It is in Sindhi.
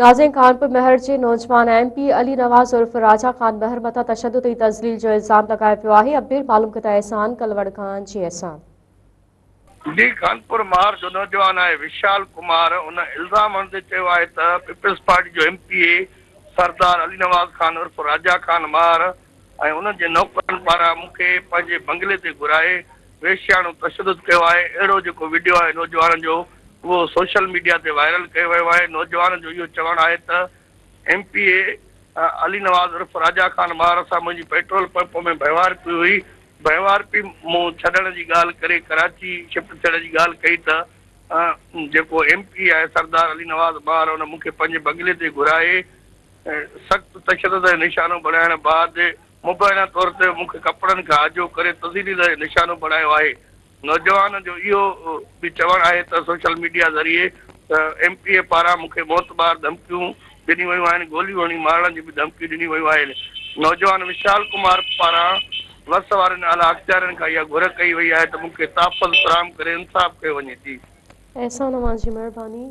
ناظرين خانپور مهر جي نوجوان ايم پي علي نواز عرف راجا خان مهر مٿان تشدد ۽ تذليل جو الزام لڳايو ويو آهي اپڊيٽ معلوم ڪندا احسان ڪلوڙ کان جي احسان. جي خانپور مهر جو نوجوان آهي وشال ڪمار ان الزام هڻندي چيو آهي ته پيپلز پارٽي جو M P A Sardar Ali Nawaz Khan عرف راجا خان مهر ۽ انهن جي نوڪرن پاران مون کي پنهنجي بنگلي تي گهرائي وحشياڻو تشدد ڪيو آهي، اهڙو جيڪو وڊيو آهي نوجوانن جو اهو سوشل ميڊيا تي وائرل ڪيو ويو آهي، نوجوان جو اهو چوڻ آهي ته ايم پي اي علي نواز عرف راجا خان مهر سان منهنجي پيٽرول پمپ ۾ ڀنوارپي هئي، ڀنوارپي مون ڇڏڻ جي ڳالهه ڪري ڪراچي شفٽ ٿيڻ جي ڳالهه ڪئي ته جيڪو ايم پي اي آهي سردار علي نواز مهر ان مون کي پنهنجي بنگلي تي گهرائي سخت تشدد جو نشانو بڻائڻ بعد مبينا طور تي مون کي ڪپڙن کان آجو ڪري تذليل جو نشانو بڻايو آهي. نوجوان جو اهو به چوڻ آهي ته سوشل ميڊيا ذريعي ته ايم پي اي پاران مون کي موتمار ڌمڪيون ڏنيون ويون آهن، گوليون هڻي مارڻ جون به ڌمڪيون ڏنيون ويون آهن. نوجوان وشال ڪمار پاران وس وارن اعليٰ اختيارين کان اها گهر ڪئي وئي آهي ته مون کي تحفظ فراهم ڪري انصاف ڪيو وڃي. جي. احسان اوهان جي مهرباني.